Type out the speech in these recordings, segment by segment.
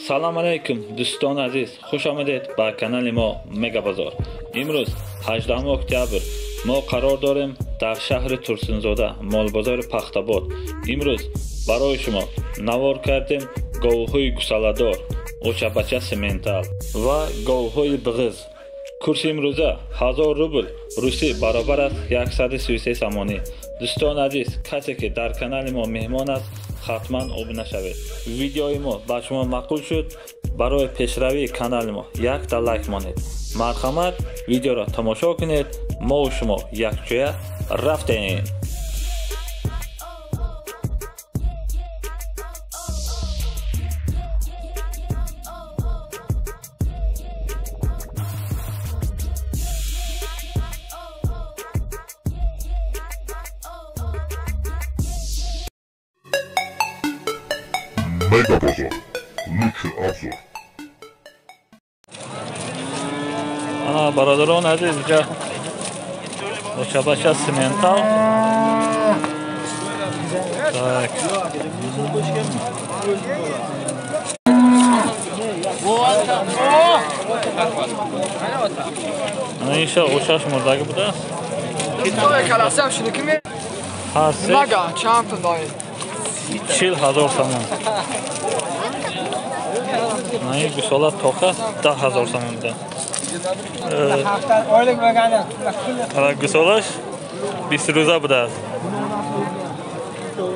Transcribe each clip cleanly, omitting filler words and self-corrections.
Салом алейкум дӯстони азиз, хуш омадед ба канали мо Мегабозор. Имрӯз 18 октябр мо қарор дорем дар шаҳри Турсунзода, молбозори Пахтабод. Имрӯз барои шумо навор кардем говҳои гусаладор, очабача сементал ва говҳои биғиз. Курси имрӯза 1000 рубл русӣ баробар аст 133 сомонӣ. Дӯстони азиз, касе ки дар канали мо меҳмон аст, ҳатман обуна шавед. Видеои мо ба шумо маъқул шуд, барои пешравии канали мо якта лайк монед. Марҳамат, видеоро тамошо кунед. Мо шумо якҷоя рафтем. Мегабозор. Лучший обзор. Бародарон азиз, инҷа очабача сементал. Так. Ана инша очаш мурдаги будааст. Ҳар се 40,000 сомон. Ин гусола тоқа 10,000 сомон буда. Гусолаш 20 рӯза будааст.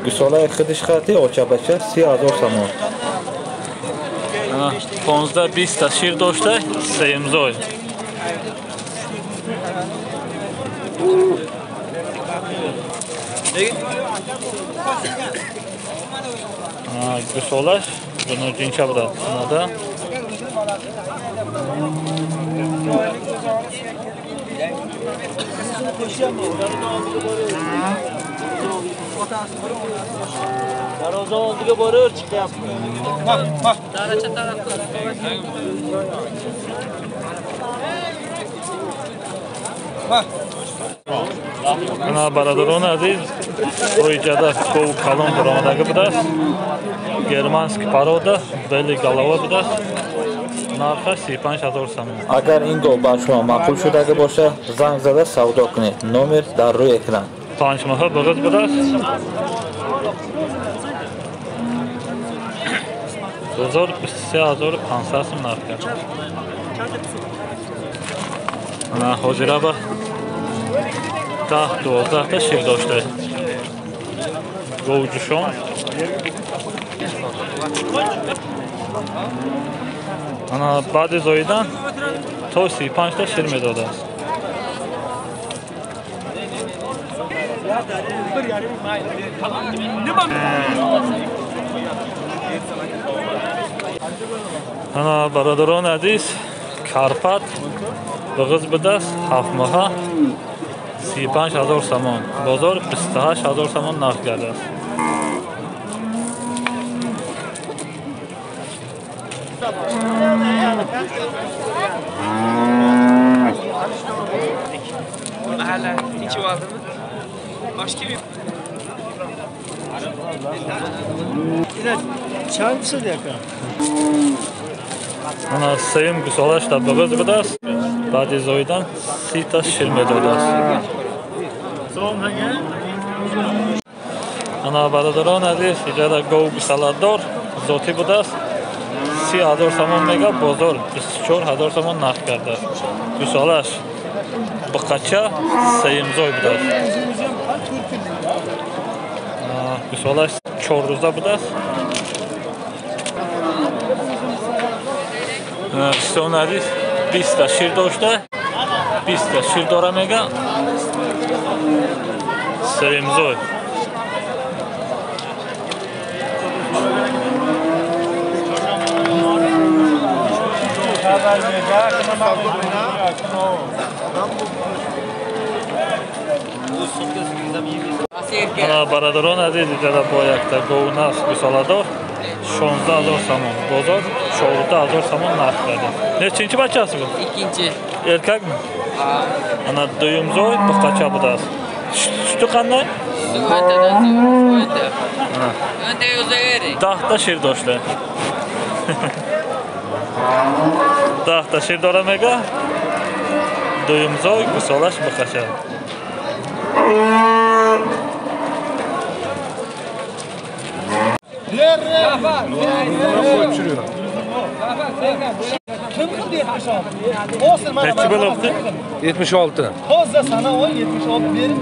Гусолаи худиш хати очабача 30,000 сомон. 15-20 та шир дошта, сеюмзой. Гусолаш гуноҷинча будааст. Унада ана бародарони азиз, рӯйҷада гов калон баромадагӣ будааст. Германский порода, бели голова будааст. Нархаш 35,000 сомон. Агар ин гов ба шумо маъқул шудагӣ бошад, занг зада савдо кунед. Номер дар рӯи экран. 5 моҳа биғиз будааст. 23,500 сом нарх кард. Ана ҳозира ба 10-12 та шир дошта. Гов ҷушон. Ана баъди зоидан то 35 та шир медодааст. Ана бародарони азиз, Карпат биғиз будааст, 7 моҳа, 35,000 сомон. Бозор 28,000 сомон нарх гардааст. Ана сеюм гусолаш дар биғиз будааст. Баъди зоидан 30 та шир медодааст. Ана бародарони азиз, иҷада гов гусаладор зотӣ будааст. 30,000 сомон мега, бозор 24,000 сомон нарх кардааст. Гусолаш биқача сеюмзой будааст. Гусолаш 4 рӯза будааст. Дӯстони азиз, 20 та шир дошта, 20 та шир дора мега, сеюмзой. Бародарони азиз, иҷада бо якта гов нас гусоладор 16,000 сомон. Бозор 14,000 сомон нарх кардааст. Нечинчи бачаси бу? Ikkinchi. Erkakmi? Ана дуюмзой биқача будааст. Сути қандай? Suti o'ntadan o'nta. O'nta yo'zaga 10 ta шир дошта. 10 та шир дора мега. Дуюмзой, гусолаш бухаша. Kim qildi 76? Olsun mana. Nechi bo'libdi? 76. Toza sana o 76 berib.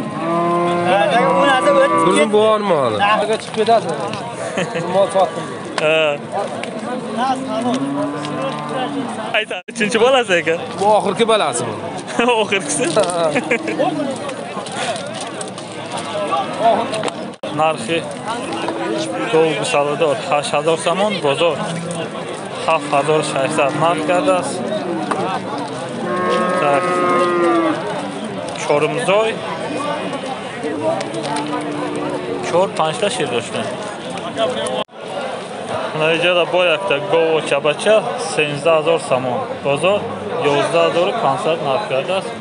Bizim bu moli. Narxiga chiqib ketadi. Mol sotdim. Ha. Ayta, uchinchi bolasi ekan. Bu oxirgi bolasi bu. Oxirgisi. Нархи гов гусаладор 8000 сомон, бозор 7600 нарх кардааст. Так. Чорумзой 4-5 та шир дошта. Наиҷада бо якта гову чабача 13000 сомон, бозор 11500 нарх кардааст.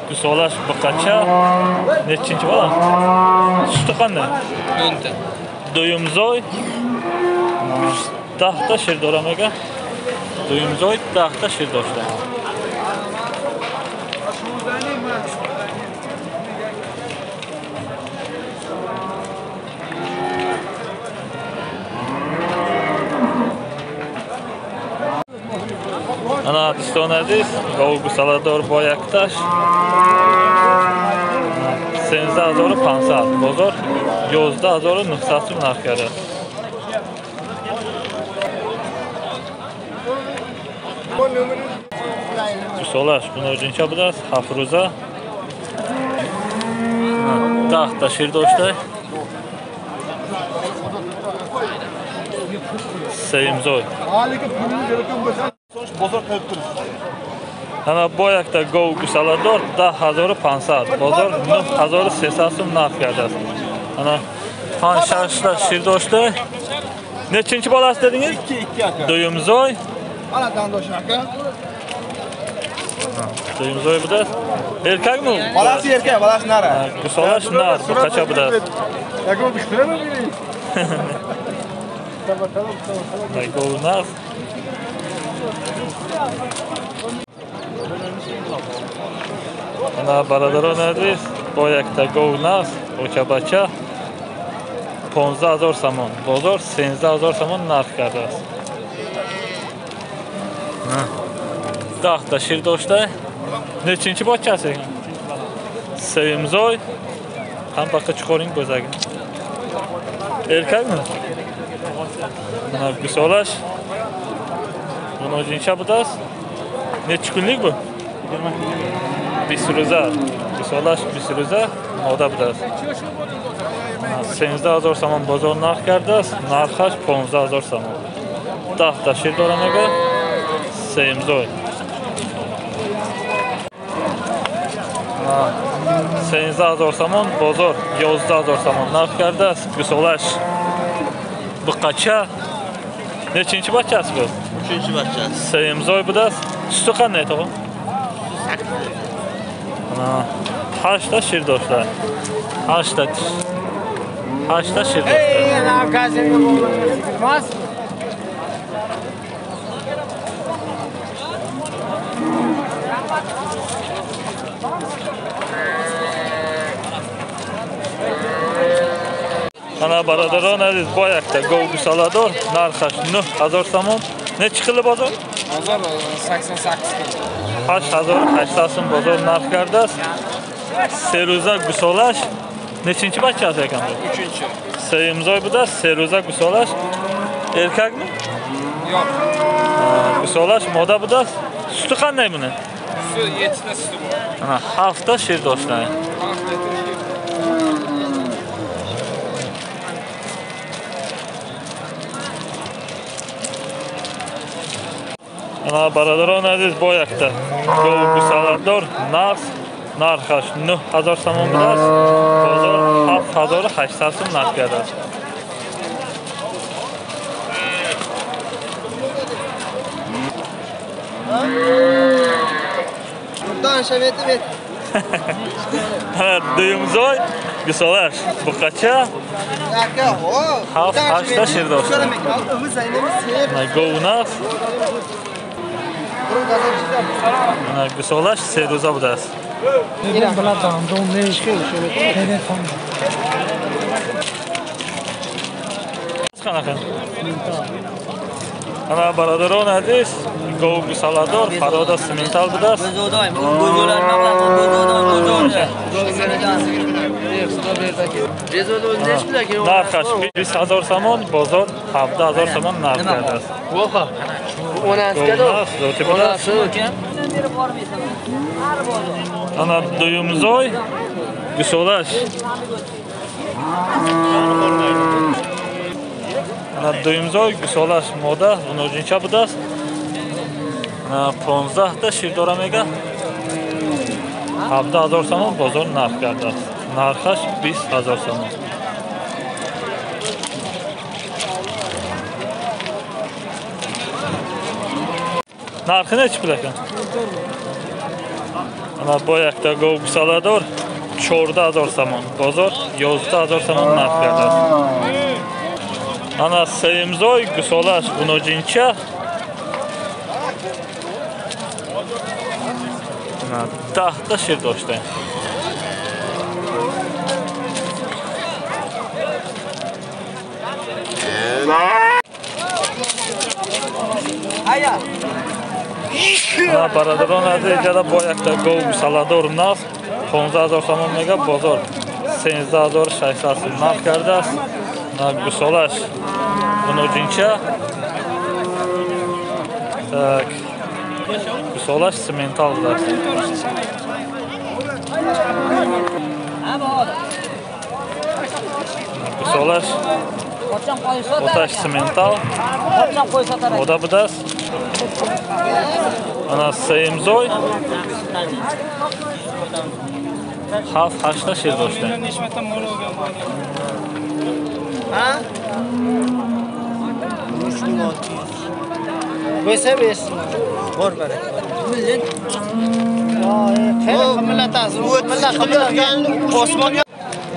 Гусолаш буқача. Нечинчи бала? Суti qanday? 10 ta. Дуюмзой 10 та шир дора мега. Дуюмзой 10 та шир дошта. Ана, дӯстони азиз, гов гусаладор бо якташ 13500, бозор 11900 сум нарх кардааст. Гусолаш гуноҷинча будааст, 7 рӯза, 10 та шир дошта. Сеюмзой. Ана бо якта гов гусаладор 10500, бозор 9300 сум нарх кардааст. Ана 5-6 та шир дошта. Nechinchi bolasi dedingiz? 2 2 aka. Дуюмзой. Mana dandosh aka. Дуюмзой будааст. Erkakmi? Bolasi erkak, bolasi nar. Gusolash nar, buqacha будааст. Ягон bixtirami biri? Гов нар. Ана, бародарони азиз, бо якта гов нағз, очабача 15 000 сомон, бозор 13 000 сомон нарх кардааст. 10 та шир дошта. Нечинчи бочаси? Сеюмзой. Ҳам бақа чиқоринг bo'zagi. Erkakmi? Mana гусолаш гуножинча будааст. Nechi kunlik bu? 20 рӯза. Гусолаш 20 рӯза, мода будааст. 13 000 сомон бозор нарх кардааст, нархаш 15 000 сомон. 10 та шир дора мега. Сеюмзой. 13 000 сомон, бозор 11 000 сомон нарх кардааст. Гусолаш буқача. Nechinchi bachasi bu? Uchinchi bachasi. Сеюмзой будааст. Suti qanday, tog'a? Ana, 8 ta шир дошта. 8 ta. 8 ta шир дошта. Ана, бародарон азиз, бо якта гов гусаладор, нархаш 9000 сомон. Nechi qildi bozor? Bozor 88 qildi. 8800 сум бозор нарх кардааст. 3 рӯза гусолаш. Nechinchi bachasi ekan bu? Uchinchi. Сеюмзой будааст, 3 рӯза гусолаш. Erkakmi? Yo'q. Гусолаш мода будааст. Suti qanday buni? Suti 7 ta suti bor. Ana, 7 ta шир дошта. 7 litr shir. Ана, бародарони азиз, бо якта гов гусаладор нағз, нархаш 9000 сомон будааст, бозор 7800 сум нарх кардааст. Buradan şebetim et. Дуюмзой гусолаш буқача 7-8 та шир дошт. Говнав гусолаш 3 рӯза будааст. Ана бародарон азиз, гов гусоладор парода симентал будааст. Нархаш 20 000 сомон, бозор 17 000 сомон нарх кардааст. Ана дуюмзой гусолаш. Ана дуюмзой гусолаш мода гуножинча будааст. 15 та шир дора мега. 17 000 сомон бозор нарх кардааст. Нархаш 20 000 сомон. Нархи нечи пул акан? Ана бо якта гов гусоладор 14 000 сомон. Бозор 11 000 сомон нарх кардааст. Ана сеюмзой гусолаш гуножинча 10 та шир дошта. Бародарон азиз, иҷода бо якта гов гусоладор нав 15 000 сомон мега, бозор 13600 сом нарх кардааст. Гусолаш гуножинча. Так, гусолаш симентал будааст. Гусолаш оташ симентал мода будааст. Ана сеюмзой 7-8 та шир дошта.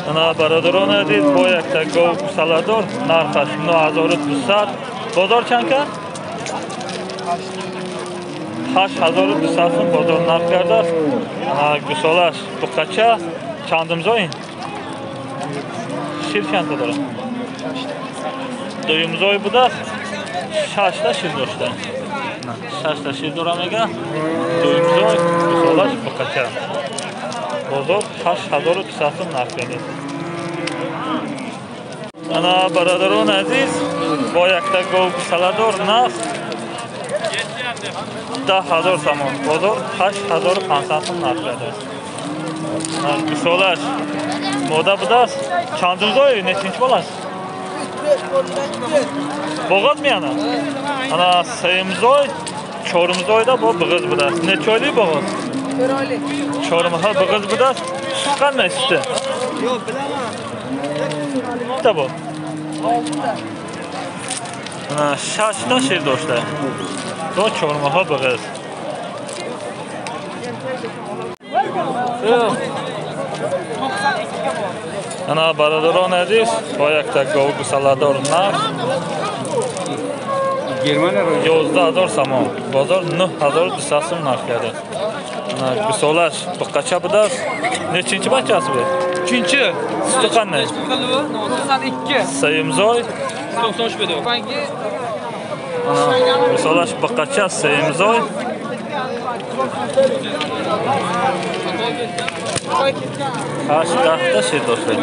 Ана бародарон азиз, бо якта гов гусоладор нархаш 9200. Бозор чанд кард? 8200 сом бозор нарх кардааст. Гусолаш буқача. Чандумзой ин? Шир чандта дорад? Дуюмзой будааст. 6 та шир дошта. 6 та шир дора мега. Дуюмзой гусолаш буқача. Бозор 8200 сом нарх кардааст. Ана бародарон азиз, бо якта гов гусоладор нарх 10 000 сомон. Бозор 8500 сом нарх кардааст. Гусолаш мода будааст. Чандумзой нечинчи болааст? Боғоз меяна? Ана сеюмзой, чорумзойда бо биғиз будааст. Нечи ойлик боғоз? Чорумҳо биғиз будааст. Сут қандай сути? Bitta бо. Ана 6 та шир дошта. До чормаҳо биғиз. Ана бародарон азиз, бо якта гов гусоладор нарх 11 000 сомон. Бозор 9200 сом нарх кардааст. Ана гусолаш буқача будааст. Нечинчи бачаси бу? Uchinchi. Suti qanday? 92. Сеюмзой 93 bedi. Ана гусолаш буқача сеюмзой 8-10 та шир дошта.